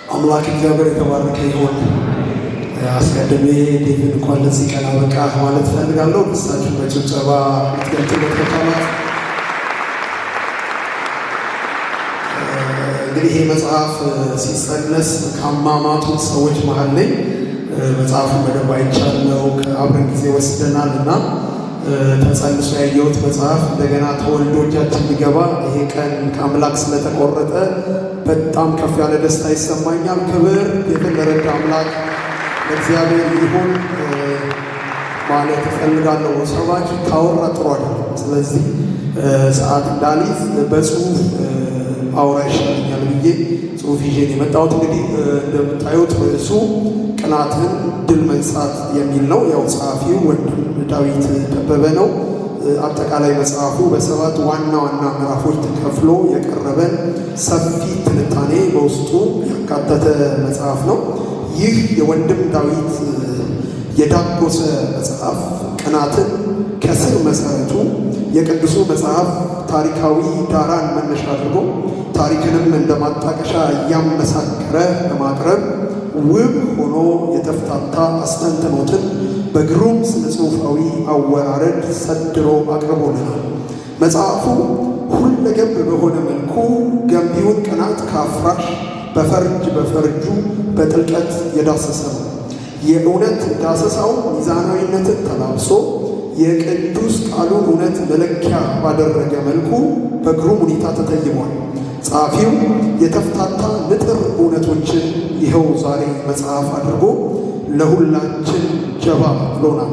አምላክ እግዚአብሔር የተባረከ ይሁን። አስቀድሜ ዴቪን እንኳን ለዚህ ቀን አበቃህ ማለት እፈልጋለሁ። ደስታችሁን በጭብጨባ ልትገልጹለት ከቻላችሁ። እንግዲህ ይህ መጽሐፍ ሲጸነስ ካማማቱት ሰዎች መሀል ነኝ። መጽሐፉን በደንብ አይቻለው፣ አብረን ጊዜ ወስደናል እና ተጸንሶ ያየሁት መጽሐፍ እንደገና ተወልዶ እጃችን ሊገባ ይሄ ቀን ከአምላክ ስለተቆረጠ በጣም ከፍ ያለ ደስታ ይሰማኛል። ክብር ዴቭን ለረዳ አምላክ ለእግዚአብሔር ይሁን ማለት እፈልጋለሁ። ሰባኪ ካወራ ጥሩ አይደለም። ስለዚህ ሰዓት እንዳልይዝ በጽሁፍ አውራ ይሻለኛል ብዬ ጽሁፍ ይዤን የመጣሁት። እንግዲህ እንደምታዩት ርዕሱ ቅናትን ድል መንሳት የሚል ነው። ያው ጸሐፊው ወንድም ዳዊት ደበበ ነው። አጠቃላይ መጽሐፉ በሰባት ዋና ዋና ምዕራፎች ተከፍሎ የቀረበን ሰፊ ትንታኔ በውስጡ ያካተተ መጽሐፍ ነው። ይህ የወንድም ዳዊት የዳጎሰ መጽሐፍ ቅናትን ከስር መሰረቱ የቅዱሱ መጽሐፍ ታሪካዊ ዳራን መነሻ አድርጎ ታሪክንም እንደ ማጣቀሻ እያመሳከረ በማቅረብ ውብ ሆኖ የተፍታታ አስተንትኖትን በግሩም ስነ ጽሑፋዊ አወራረድ ሰድሮ አቅርቦልናል። መጽሐፉ ሁለገብ በሆነ መልኩ ገንቢውን ቅናት ከአፍራሽ በፈርጅ በፈርጁ በጥልቀት የዳሰሰ ነው። የእውነት ዳሰሳው ሚዛናዊነትን ተላብሶ የቅዱስ ቃሉን እውነት መለኪያ ባደረገ መልኩ በግሩም ሁኔታ ተተይሟል። ጸሐፊው የተፍታታ ንጥር እውነቶችን ይኸው ዛሬ መጽሐፍ አድርጎ ለሁላችን ጀባ ብሎናል።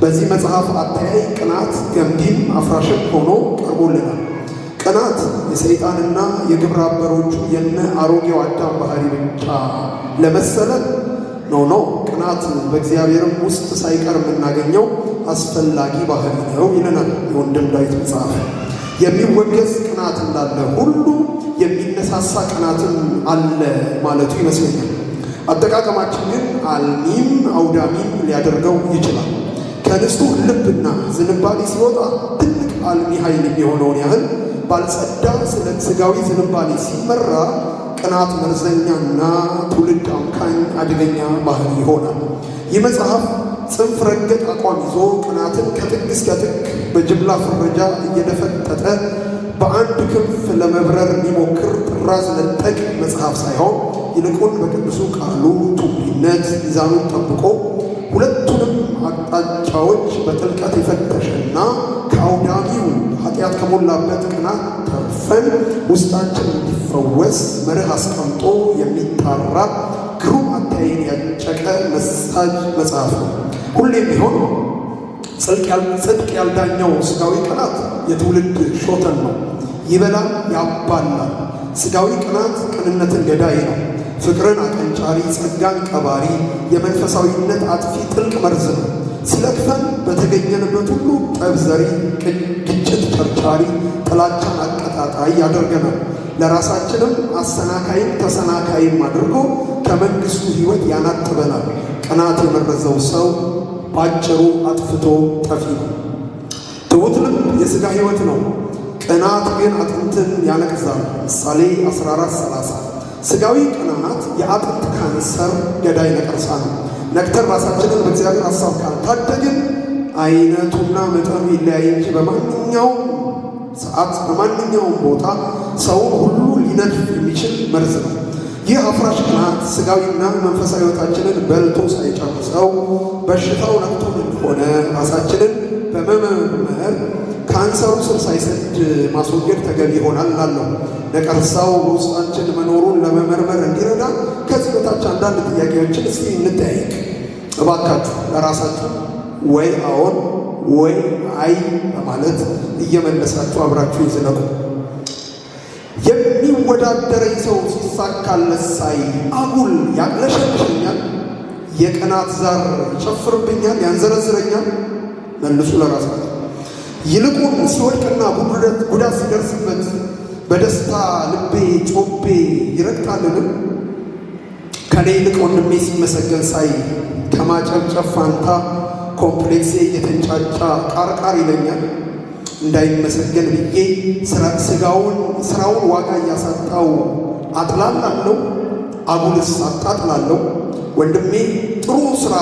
በዚህ መጽሐፍ አተያይ ቅናት ገንቢም አፍራሽም ሆኖ ቀርቦልናል። ቅናት የሰይጣንና የግብረ አበሮቹ የነ አሮጌው አዳም ባህሪ ብቻ ለመሰለ no no፣ ቅናት በእግዚአብሔርም ውስጥ ሳይቀር የምናገኘው አስፈላጊ ባህሪ ነው ይለናል የወንድም ዳዊት መጽሐፍ። የሚወገዝ ቅናት እንዳለ ሁሉ የሚነሳሳ ቅናትም አለ ማለቱ ይመስለኛል። አጠቃቀማችን ግን አልሚም አውዳሚም ሊያደርገው ይችላል። ከንጹሕ ልብና ዝንባሌ ሲወጣ ትልቅ አልሚ ኃይል የሚሆነውን ያህል ባልጸዳ ስጋዊ ዝንባሌ ሲመራ ቅናት መርዘኛና ትውልድ አምካኝ አደገኛ ባህሪ ይሆናል። ይህ መጽሐፍ ጽንፍ ረገጥ አቋም ይዞ ቅናትን ከጥግ እስከ ጥግ በጅምላ ፍረጃ እየደፈጠጠ በአንድ ክንፍ ለመብረር የሚሞክር ጥራዝ ነጠቅ መጽሐፍ ሳይሆን ይልቁን በቅዱሱ ቃሉ ቱቢነት ሚዛኑን ጠብቆ ሁለቱንም አቅጣጫዎች በጥልቀት የፈተሸና ከአውዳሚው ኃጢአት ከሞላበት ቅናት ተርፈን ውስጣችን እንዲፈወስ መርህ አስቀምጦ የሚጣራ ግሩም አተያይን ያጨቀ መሳጅ መጽሐፍ ነው። ሁሌም ቢሆን ጽድቅ ያልዳኘው ስጋዊ ቅናት የትውልድ ሾተን ነው። ይበላል፣ ያባላል። ስጋዊ ቅናት ቅንነትን ገዳይ ነው። ፍቅርን አቀንጫሪ፣ ጸጋን ቀባሪ፣ የመንፈሳዊነት አጥፊ ጥልቅ መርዝ ነው። ሲለክፈን በተገኘንበት ሁሉ ጠብ ዘሪ፣ ግጭት ቸርቻሪ፣ ጥላቻን አቀጣጣይ ያደርገናል። ለራሳችንም አሰናካይም ተሰናካይም አድርጎ ከመንግሥቱ ሕይወት ያናጥበናል። ቅናት የመረዘው ሰው ባጭሩ አጥፍቶ ጠፊ ነው። ትሑት ልብ የሥጋ ሕይወት ነው። ቅናት ግን አጥንትን ያነቅዛል። ምሳሌ 14:30። ሥጋዊ ቅናት የአጥንት ካንሰር ገዳይ ነቀርሳ ነው። ነቅተን ራሳችንን በእግዚአብሔር ሐሳብ ካልታደግን አይነቱና መጠኑ ይለያይ እንጂ በማንኛውም ሰዓት በማንኛውም ቦታ ሰውን ሁሉ ሊነድፍ የሚችል መርዝ ነው። ይህ አፍራሽ ቅናት ሥጋዊና መንፈሳዊ ሕይወታችንን በልቶ ሳይጨርሰው በሽታው ነቅቶን እንደሆነ ራሳችንን በመመርመር ካንሰሩ ስር ሳይሰድ ማስወገድ ተገቢ ይሆናል እላለሁ። ነቀርሳው በውስጣችን መኖሩን ለመመርመር እንዲረዳ ከዚህ በታች አንዳንድ ጥያቄዎችን እስኪ እንጠያየቅ። እባካችሁ ለራሳችሁ ወይ አዎን ወይ አይ በማለት እየመለሳችሁ አብራችሁ ይዝለቁ። የሚወዳደረኝ ሰው ሲሳካለት ሳይ አጉል ያቅለሸልሸኛል፣ የቅናት ዛር ይጨፍርብኛል፣ ያንዘረዝረኛል። መልሱ ለራሳችሁ። ይልቁን ሲወድቅና ጉዳት ሲደርስበት በደስታ ልቤ ጮቤ ይረግጣልን? ከኔ ይልቅ ወንድሜ ሲመሰገን ሳይ ከማጨብጨብ ፋንታ complex ኤ እየተንጫጫ ቃርቃር ይለኛል። እንዳይመሰገን ብዬ ስራውን ዋጋ እያሳጣው አጥላላለሁ፣ አጉልስ አጣጥላለሁ? ወንድሜ ጥሩ ስራ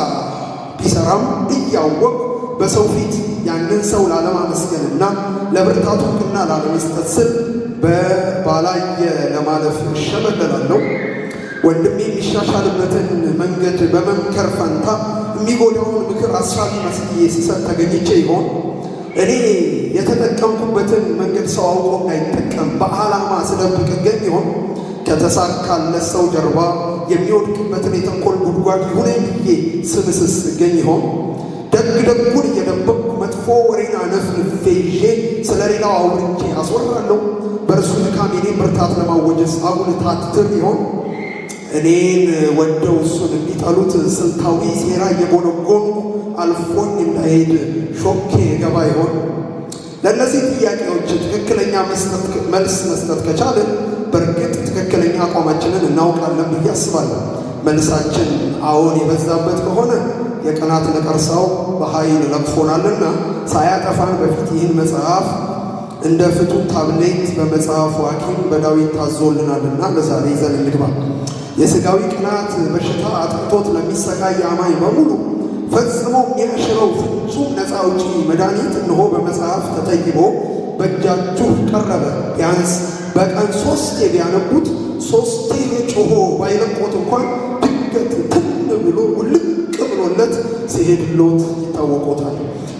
ቢሰራም እያወቅ በሰው ፊት ያንን ሰው ላለማመስገንና ለብርታቱ እውቅና ላለመስጠት ስል ባላየ ለማለፍ እሸመለላለሁ? ወንድሜ የሚሻሻልበትን መንገድ በመምከር ፈንታ የሚጎዳውን ምክር አስራቢ መስዬ ስሰጥ ተገኝቼ ይሆን? እኔ የተጠቀምኩበትን መንገድ ሰው አውቆ እንዳይጠቀም በዓላማ ስደብቅ እገኝ ይሆን? ከተሳካለት ሰው ጀርባ የሚወድቅበትን የተንኮል ጉድጓድ ይሁነኝ ብዬ ስምስስ እገኝ ይሆን? ደግ ደጉን እየደበቅኩ መጥፎ ወሬን አነፍንፌ ይዤ ስለ ሌላው አውርቼ አስወራለሁ? በእርሱ ድካም የኔን ብርታት ለማወጀስ አጉል ታትር ይሆን? እኔን ወደው እሱን እንዲጠሉት ስልታዊ ሴራ እየጎነጎንኩ አልፎኝ እንዳይሄድ ሾኬ ገባ ይሆን? ለእነዚህ ጥያቄዎች ትክክለኛ መልስ መስጠት ከቻልን በእርግጥ ትክክለኛ አቋማችንን እናውቃለን ብዬ አስባለሁ። መልሳችን አዎን የበዛበት ከሆነ የቅናት ነቀርሳው በኃይል ለቅፎናልና ሳያጠፋን በፊት ይህን መጽሐፍ እንደ ፍቱን ታብሌት በመጽሐፉ ሐኪም በዳዊት ታዞልናልና ለዛሬ ይዘን እንግባ። የሥጋዊ ቅናት በሽታ አጥቅቶት ለሚሰቃይ አማኝ በሙሉ ፈጽሞ የሚያሽረው ፍጹም ነፃ አውጪ መድኃኒት እነሆ በመጽሐፍ ተተይቦ በእጃችሁ ቀረበ። ቢያንስ በቀን 3 ቢያነቡት 3 ጮሆ ባይለቆት እንኳን ድንገት ትን ብሎ ውልቅ ብሎለት ሲሄድሎት ይታወቆታል።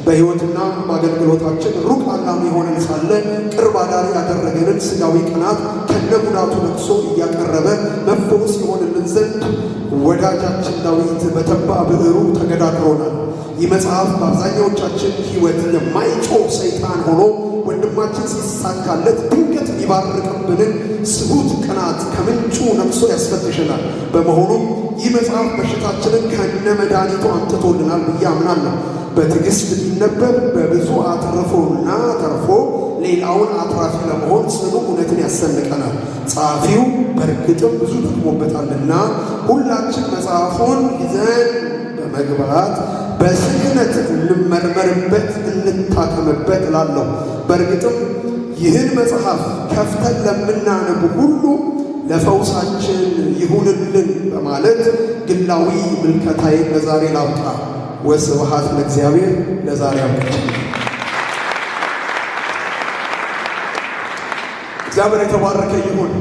በሕይወትና በአገልግሎታችን ሩቅ አላሚ ሆነን ሳለ ቅርብ አዳሪ ያደረገንን ሥጋዊ ቅናት ከነጉዳቱ ነቅሶ እያቀረበ መፈወስ ይሆንልን ዘንድ ወዳጃችን ዳዊት በተባ ብዕሩ ተገዳድሮናል። ይህ መጽሐፍ በአብዛኛዎቻችን ሕይወት የማይጮህ ሰይጣን ሆኖ ወንድማችን ሲሳካለት ድንገት የሚባርቅብንን ስሁት ቅናት ከምንጩ ነቅሶ ያስፈትሸናል። በመሆኑም ይህ መጽሐፍ በሽታችንን ከነ መድኃኒቱ አምጥቶልናል ብዬ አምናለሁ። በትዕግስት ቢነበብ በብዙ አትርፎና ተርፎ ሌላውን አትራፊ ለመሆን ጽኑ እውነትን ያሰንቀናል። ጸሐፊው በእርግጥም ብዙ ደክሞበታልና ሁላችን መጽሐፉን ይዘን በመግባት በስክነት እንመርመርበት፣ እንታከምበት እላለሁ። በእርግጥም ይህን መጽሐፍ ከፍተን ለምናነብ ሁሉ ለፈውሳችን ይሁንልን በማለት ግላዊ ምልከታዬን ለዛሬ ላብቃ። ወስብሐት ለእግዚአብሔር። ለዛሬ አብቅቻለሁ። እግዚአብሔር የተባረከ ይሁን።